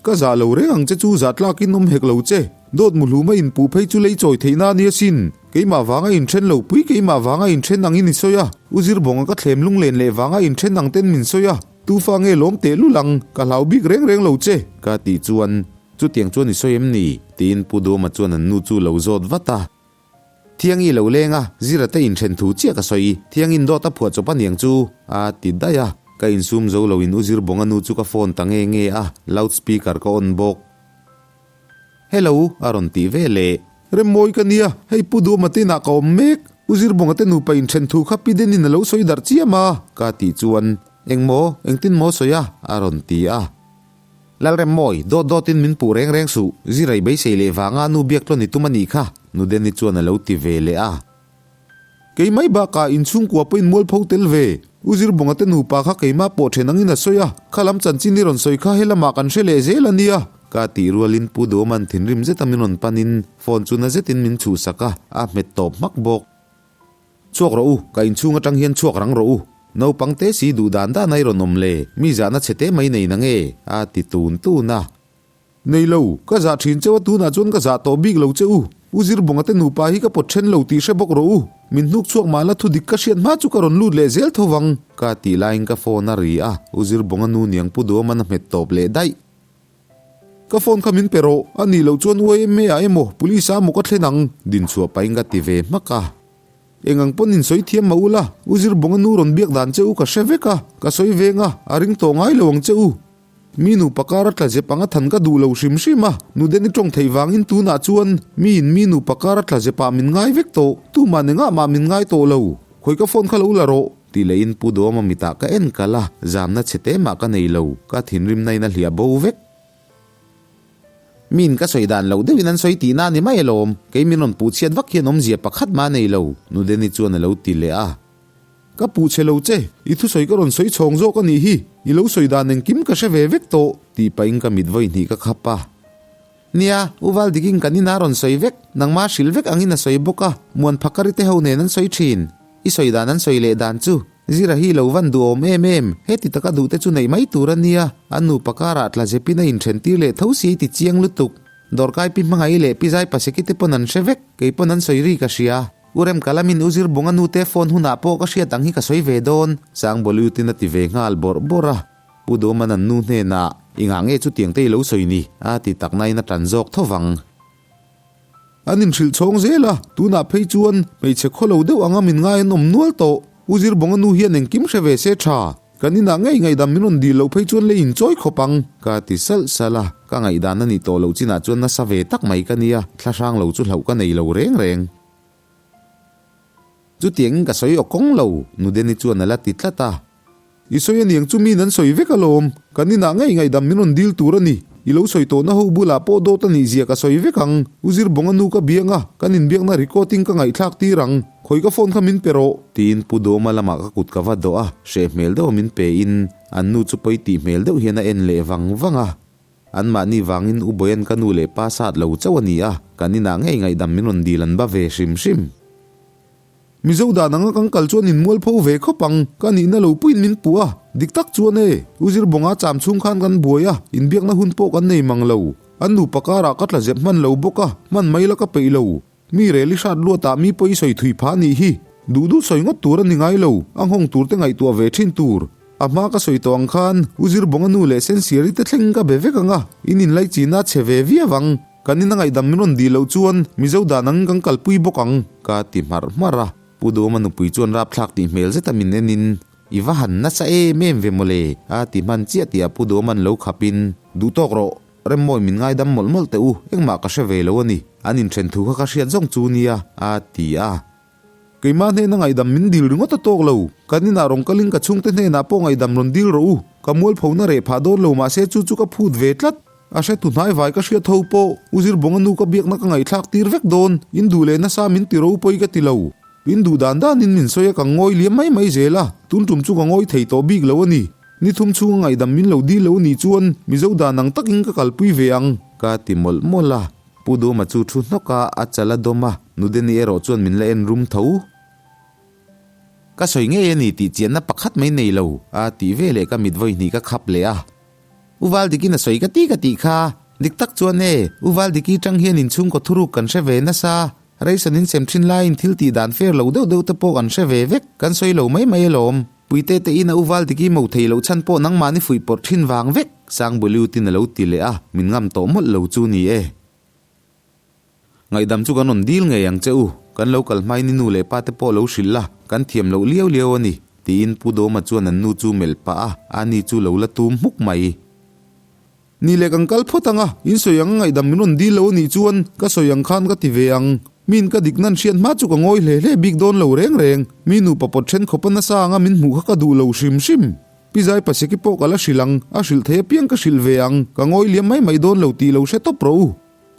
Ka zah lo reng ang che chu zah tlakin awm hek lo che, dawt muhluma inpuh phei chu lei chawi theihna a nia sin, keimah vanga inthen lo pui keimah vanga inthen angin i sawi a, u Zirbawnga ka thlem lunglen leh vanga inthen ang ten min sawi a, tufa nge lawm teh lul ang, ka hlau bik reng reng lo che, ka tih chuan Chutiang chuan i sawi em ni? tiin Pu Duama chuan an nu chu lo zawt vat a. Thiangi lo leng a, Zira te inthen thu chiah ka sawi, Thiangi'n dawt a phuah chawp aniang chu, a ti daih a. Ka insum zo loin U Zirbawnga nu chu ka phone ta nge nge a, loud speaker ka on bawk. Hello, a rawn tih ve leh. Remmawi ka nia, hei Pu Duama te inah ka awm mek, U Zirbawnga te nupa inthen thu kha Pi Denin a lo sawi darh chiam a, ka tih chuan, Engmaw, engtin maw sawi a? a rawn ti a. Lalremmawi, dawt dawtin min puh reng reng suh, Zirai beisei leh vanga nu biak tlawn i tum a nih kha, Nudeni chuan a lo ti ve leh a. Kei mai bakah inchhungkua pawhin mualpho tel ve, U Zirbawnga te nupa kha keimah pawh then angin a sawi a, kha lam chanchin i rawn sawi kha helamah kan hre leh zel a nia. Ka tih rualin Pu Duhawma'n thinrim zeta min rawn panin phone chu na zetin min chhuhsak a, a hmet tawp hmak bawk. Chhuak rawh u, ka inchhung atang hian chhuak rang rawh u. Naupang te si duh dan dan a i rawn awm le, mi zahna chhe te mai nei na nge? a ti tun tun a. Nei lo, ka zah thin cheu a tunah chuan ka zah tawh bik lo che u. U Zirbawnga te nupa hi ka pawt then lo tih hre bawk rawh u. Min hnuk chhuak mah la thudik ka hriat hma chu ka rawn lut leh zel tho vang. Ka tih laiin ka phone a ri a, U Zirbawnga nu niang Pu Duaman a hmet tawp leh daih. Ka phone kha min pe rawh, a nih loh chuan YMA ah emaw Police ah emaw ka thlen ang. Dinchhuah pahin ka ti ve hmak a. Eng ang pawn in sawi thiam mah ula, U Zirbawnga nu rawn biak dan che u ka hre vek a, ka sawi veng a, a ring tawh ngai lo ang che u. Mi nupa kar a tla zep ang a than ka duh lo hrim hrim a, Nudeni tawng theih vangin tunah chuan mi in mi nupa kar a tla zep ah min ngai vek tawh, tumah nengah mah min ngai tawh lo. Khawi ka phone kha lo la rawh. Tih leh in Pu Duama mitah ka en kal a, zamna chhe te mah ka nei lo, ka thinrimna in a hliah bo vek. Min ka sawi dan loh deuhin an sawi tihna a ni mai alawm, kei min rawn puh chhiat vak hian awmzia pakhat mah a nei lo, Nudeni chuan a lo ti leh a. Ka puh chhe lo che, i thusawi ka rawn sawi chhawng zawk a nih hi, i lo sawi dan engkim ka hre ve vek tawh, tih pahin ka mit vawi hnih ka khap a. Nia, U Valdikin kan inah a rawn sawi vek, nangmah hrilh vek angin a sawi bawk a, Muan Phakari te ho nen an sawi thin. I sawi dan an sawi leh dan chu, Zira hi lo van duhawm em em, heti taka duh te chu neih mai tur a nia, an nupa karah tla zepin a inthen tir leh tho si ti chiang lutuk. Dawrkai pi hmangaih leh pi zai paseki te pawn an hre vek, kei pawn an sawi ri ka hria. U Remkalamin U Zirbunga nu te phone hunah pawh ka hriat ang hi ka sawi ve dawn, Sangbawliutin a ti ve nghal bawrh bawrh a. Pu Duhman an nu hnenah, I ngah nge chutiang te i lo sawi ni? a ti tak nain a tan zawk tho vang. An inhrilh chhawng zel a, tunah phei chuan hmeichhe khawlo deuh anga min ngai an awm nual tawh. U Zirbawnga nu hian engkim hre ve se tha. Kan inah ngei ngaihdam min rawn dil loh phei chuan lei inchawi khawp ang. Ka ti salh salh a, ka ngaihdan a nih tawh loh chinah chuan nasa ve tak mai ka nia, thlahrang lo chu hlauh ka nei lo reng reng. Chutiangin ka sawi aw kawng lo, Nudeni chuan a la ti tlat a. I sawi aniang chu miin an sawi vek alawm, kan inah ngei ngaihdam min rawn dil tur a ni. I lo sawi tawhna ho bulah pawh dawt a nih zia ka sawi vek ang. U Zirbawnga nu ka biang a, kan inbiakna record-in ka ngaihthlak tir ang. Khawi ka phone kha min pe rawh. Tiin Pu Dawma lamah ka kut ka va dawh a, hreh hmel deuha min pe in, an nu chu pawi tih hmel deuh hian a en leh vang vang a. Anmahni vangin U Boyan ka nu leh pa sat lo chauh a ni a, kan inah ngei ngaihdam min rawn dil an ba ve hrim hrim. Mizo dan anga kan kal chuan inmualpho ve khawp ang, ka nihna lo puiin min puh a, dik tak chuan e, U Zirbawnga cham chhung khan kan buai a, inbiakna hun pawh kan nei mang lo. An nupa karah ka tla zep hman lo bawk a, hman mai la ka peih lo. Mi rel i hrat luatah mi pawh i sawi thui phah nih hi. Duh duh sawi ngawt tur a ni ngai lo, a nghawng tur te ngaihtuah ve thin tur. A hma ka sawi tawh ang khan, U Zirbawnga nu leh Sensiari te thleng ka be vek ang a, in inlaichin a chhe ve viau ang. Kan ina ngaihdam min rawn dih loh chuan Mizo dan angin kan kalpui bawk ang, ka ti hmarh hmarh a. Pu Duhawma nupui chuan rapthlak tih hmel zeta min enin, I va han nasa em em ve mawle, a ti hman chiah tih a Pu Duhawma'n lo khapin, Duh tawk rawh. Remmawi min ngaidam mawlh mawlh teh u, engmah ka hre ve lo a ni, an inthen thu kha ka hriat zawng chu nia, a ti a. Keimah hnena ngaihdam min dil ringawt a tawk lo, kan inah rawn kalin ka chhungte hnenah pawh ngaihdam rawn dil rawh u, ka mualphona reh phah dawn lo mahse chu chu ka phut ve tlat. A hre tu hnai vai ka hriat ho pawh U Zirbawnga nu ka biakna ka ngaihthlak tir vek dawn, in duh leh nasa min ti ropui ka ti lo. In duh dan danin min sawi a ka ngawi liam mai mai zel a, tun tum chu ka ngawi thei tawh bik lo a ni. Ni thum chhunga ngaihdam min lo dil lo nih chuan Mizo dan ang takin ka kalpui ve ang. Ka ti mawlh mawlh a, Pu Duma chu thu hnawk a, a chal a dawm a, Nudeni erawh chuan min la en rum tho. Ka sawi ngei a ni tih chianna pakhat mai nei lo, a tih veleh ka mit vawi hnih ka khap leh a. U Valdikin a sawi ka ti ka tih kha. Dik tak chuan e, U Valdiki tang hian inchhungkaw thuruk kan hre ve nasa. Reison in sem thin laiin thil tih dan fair lo deuh deuh te pawh kan hre ve vek, kan sawi lo mai mai alawm. Puite te ina U Valdiki mo thei loh chhan pawh nangmahni fuih pawrh thin vang vek, Sangbuliutin a lo ti leh a, min ngam tawh mawlh lo chu ni e. Ngaihdam chu kan rawn dil ngei ang che u, kan lo kal hmain i nu leh pa te pawh lo hrilh la, kan thiam loh liau liau a ni, tiin Pu Dawma chuan an nu chu melh pah a, ani chu lo la tum hmuk mai. Ni leh kan kal phawt ang a, in sawi ang ngaihdam min rawn dil lo a nih chuan ka sawi ang khan ka ti ve ang. Miin ka dik nan hriat hma chu ka ngawi hle hle bik dawn lo reng reng, mi nupa pawt then khawpa nasa anga min hmuh kha ka duh lo hrim hrim. Pi Zai Paseki pawh ka la hrilh ang, a hrilh thei apiang ka hrilh ve ang, ka ngawi liam mai mai dawn lo tih lo hre tawp rawh u.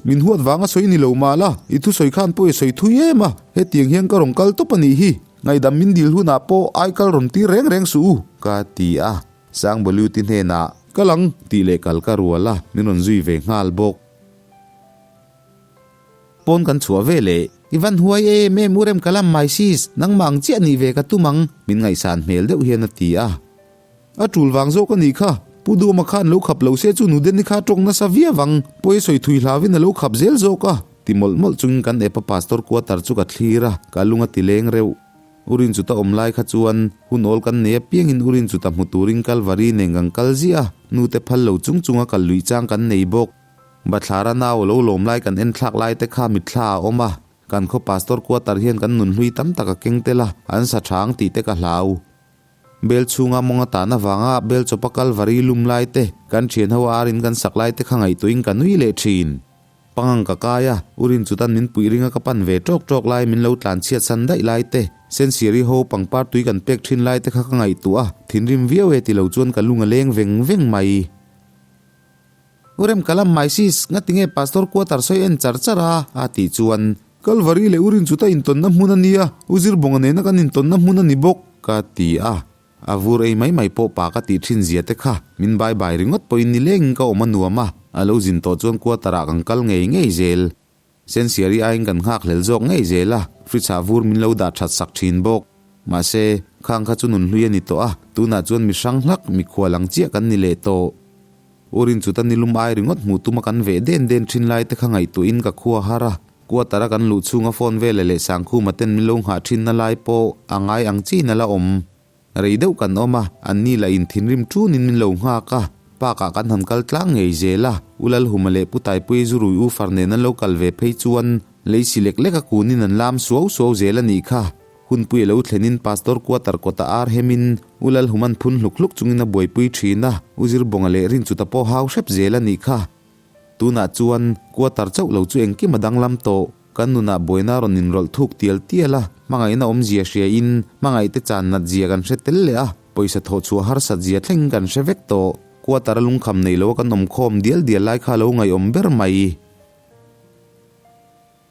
Min huat vanga sawi ni lo mah la, i thusawi khan pawh i sawi thui em a, hetiang hian ka rawn kal tawp a nih hi. Ngaihdam min dil hunah pawh ai kal rawn tir reng reng suh u, ka ti a. Sangbawliuti hnenah, Kal ang, tih leh kal ka rual a, min rawn zui ve nghal bawk. Pawn kan chhuah ve leh. I van huai em em u rem ka lam mai sis, nangmah ang chiah nih ve ka tum ang, min ngaihsan hmel deuh hian a ti a. A tul vang zawk a nih kha, Pu Duhma khan lo khap lo se chu Nudeni kha tawng nasa viau ang, pawi sawi thui hlauin a lo khap zel zawk a, ti mawlh mawlh chungin kan epa pastor quarter chu ka thlir a, ka lung a ti leng reuh. Urin chuta awm lai kha chuan hun awl kan nei apiangin Urin chuta hmu turin Kalvari nen kan kal ziah a, nute phal lo chung chunga kal luih chang kan nei bawk. Bathlara nau a lo lawm lai kan en thlak lai te kha mitthla a awm a, kan khaw pastor quarter hian kan nunhlui tam tak a keng tel a, an sa tha ang tih te ka hlau. Bel chhunga mawng a tan avanga bel chawpa Kalvari lum lai te, kan thian ho arin kan sak lai te kha ngaihtuahin ka nui leh thin. Pangang ka kai a, Urin chutan min puih ringa ka pan ve tawk tawk lai min lo tlan chhiat san daih lai te, Sensiari ho pangpar tui kan pek thin lai te kha ka ngaihtuah a, thinrim viau e ti lo chuan ka lung a leng veng veng mai. U rem ka lam mai sis, ngatinge Pastor quarter sawi en char char a? a tih chuan. Kalvari leh Urin chuta intawnna hmun a nia, U Zirbawnga nena kan intawnna hmun a ni bawk, ka ti a. A vur ei mai mai pawh pa ka tih thin zia te kha, min bai bai ringawt pawhin nilengin ka awm a nuam a, a lo zin tawh chuan quarter ah kan kal ngei ngei zel. Sensiari aiin kan nghak hlel zawk ngei zel a, fridge ah vur min lo dah that sak thin bawk. Mahse, khang kha chu nunhlui a ni tawh a, tunah chuan mi hrang hlak, mikhual ang chiah kan ni leh tawh. Urin chuta nilum ai ringawt hmuh tuma kan veh den den thin lai te kha ngaihtuahin ka khua har a, quarter a kan luh chhunga phone vela leh Sangkhuma ten min lo nghah thinna lai pawh a ngai ang chiin a la awm. Rei deuh kan awm a, anni lah in thinrim tunin min lo nghak a, park ah kan han kal tlang ngei zel a, U Lalhuma leh Pu Taipui Zurui U Far nen an lo kal ve phei chuan lei si lek lek a kunin an lam suau suau zel a nih kha. Hunpui a lo thlenin Pastor quarter kawtah ar hemin U Lalhuman phun hluk hluk chungin a buaipui thin a, U Zirbawnga leh Rinchuta pawh hau hrep zel a nih kha. Tunah chuan quarter chauh lo chu engkim a danglam tawh. Kan nunah buaina rawn inrawlh thuk tial tial a, hmangaihna awmzia hriain hmangaihte chan nat zia kan hre tel leh a, pawisa thawh chhuah harsat zia thleng kan hre vek tawh. Quarter a lungkham nei loa kan awm khawm dial dial lai kha a lo ngaihawm ber mai.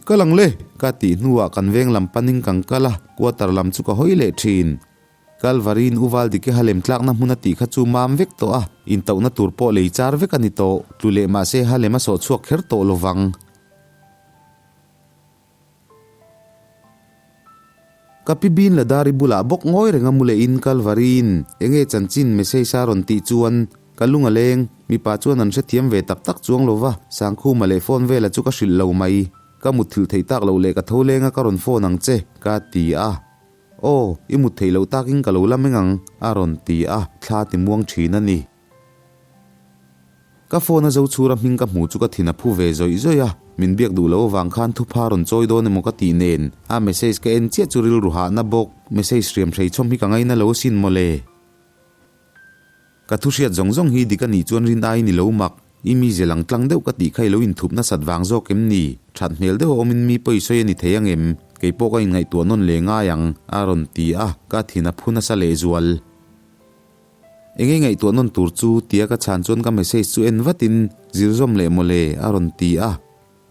Kal ang le! Ka tih hnuah kan veng lam panin kan kal a, quarter lam chu ka hawi leh thin. Kalvari'n U Valdike Halem tlakna hmun a tih kha chu mam vek tawh a, intauhna tur pawh lei char vek a ni tawh. Tlu leh mahse Halem a sawh chhuak kher tawh lo vang. Ka pi Bin Ladari bulah bawk ngawi reng a mu lehin Kalvari'n enge chanchin message a rawn tih chuan ka lung a leng. Mipa chuan an hrethiam ve tak tak chuang lo va, Sangkhuma leh phone vela chu ka hrilh lo mai. Ka mutthilh theih tak loh leh ka tho leng a ka rawn phone ang che, ka ti a. Aw, i mut theih loh takin ka lo la meng ang, a rawn ti a, thla ti muang thin a ni. Ka phone a zo chhura hming ka hmuh chu ka thin a phu ve zawih zawih a, min biak duh loh avang khan thupha rawn chawi dawn emaw ka tih nen, a message ka en chiah chu rilru hahna bawk, message hriam hrei chhawm hi ka ngaina lo asin mawle. Ka thu hriat zawng zawng hi dik a nih chuan rin aiin i lo mak, i mi zel ang tlang deuh ka tih kha i lo inthup nasat vang zawk em ni? That hmel deuh a awmin mi pawi sawi a ni thei ang em? Kei pawh ka inngaihtuah nawn leh ngai ang, a rawn ti a, ka thin a phu nasa lehzual. Eng ei ngaihtuah nawn tur chu? tia ka chhan chuan ka message chu en vatin, Zir zawm leh mawle, a rawn ti a.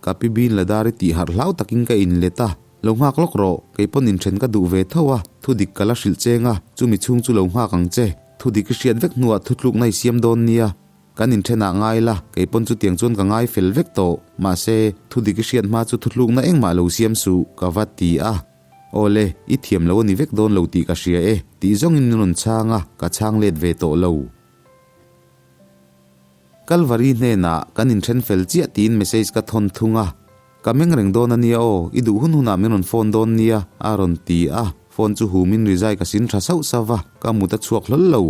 Ka pi bin la dar i tih harh hlau takin ka inlet a, Lo nghak lawk rawh, kei pawn inthen ka duh ve tho a, thu dik ka la hrilh cheng a, chumi chhung chu lo nghak ang che. Thu dik i hriat vek hnuah thutlukna i siam dawn nia. Kan inthenah ngai la, kei pawn chutiang chuan ka ngai fel vek tawh. Mahse, thu dik i hriat hma chu thutlukna engmah lo siam suh, ka va ti a. Aw le, i thiam lo a ni vek dawn lo tih ka hria e, tih zawngin min rawn chhang a, ka chhang let ve tawh lo. Kalvari hnenah kan inthen fel chiah tiin message ka thawn thung a, Ka meng reng dawn a nia aw, i duh hun hunah min rawn phone dawn nia, a rawn ti a, phone chu humin rizai ka sin tha sauh sauh va, ka mut a chhuak hlawl lo.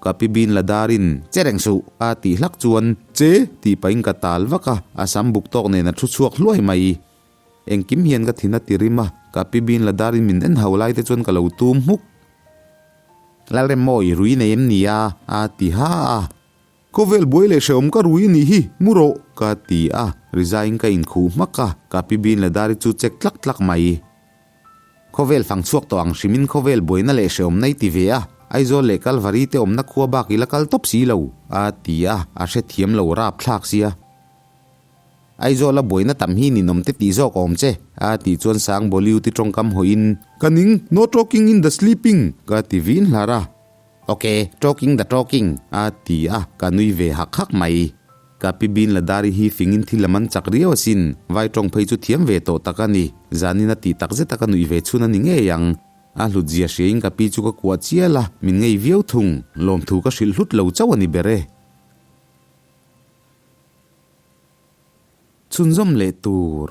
Ka pi bin la darin, Che reng suh! a tih hlak chuan, Che! tih pahin ka tal vak a, a sam buk tawk nen a thu chhuak hluai mai. Engkim hian ka thin a ti rim a, ka pi bin la darin min en hau lai te chuan ka lo tum hmuk. Lalremmawi, rui nei em ni a? a ti ha a. Khawvel buai leh hrehawm ka rui anih hi, mu rawh! Ka ti a, rizaiin ka inkhuh hmak a, ka pi bin la dari chu chek tlak tlak mai. Khawvel fang chhuak tawh ang hrimin khawvel buaina leh hrehawm na i ti ve a, Aizawl leh Kalvari te awmna khua bak i la kal tawp si lo, a ti a, a hrethiam lo rapthlak sia. Aizawl a buaina tam hi ninawm te tih zawk awm che, a tih chuan Sang Boliuti tawngkam hawiin, Ka ning, no talking in the sleeping, ka ti vin hlar a. Ok, talking the talking, a ti a, ka nui ve hak hak mai. Ka pi Bin Ladari hi fingin thil a man chak riau asin. Vai tawng phei chu thiam ve tawh tak a ni. Zanin a tih tak zet a ka nuih ve chhun a ni ngei ang. A hlut zia hriain ka pi chu ka kuah chial a, min ngei viau thung. Lawmthu ka hrilh hlut lo chauh a ni ber e. Chhunzawm leh tur.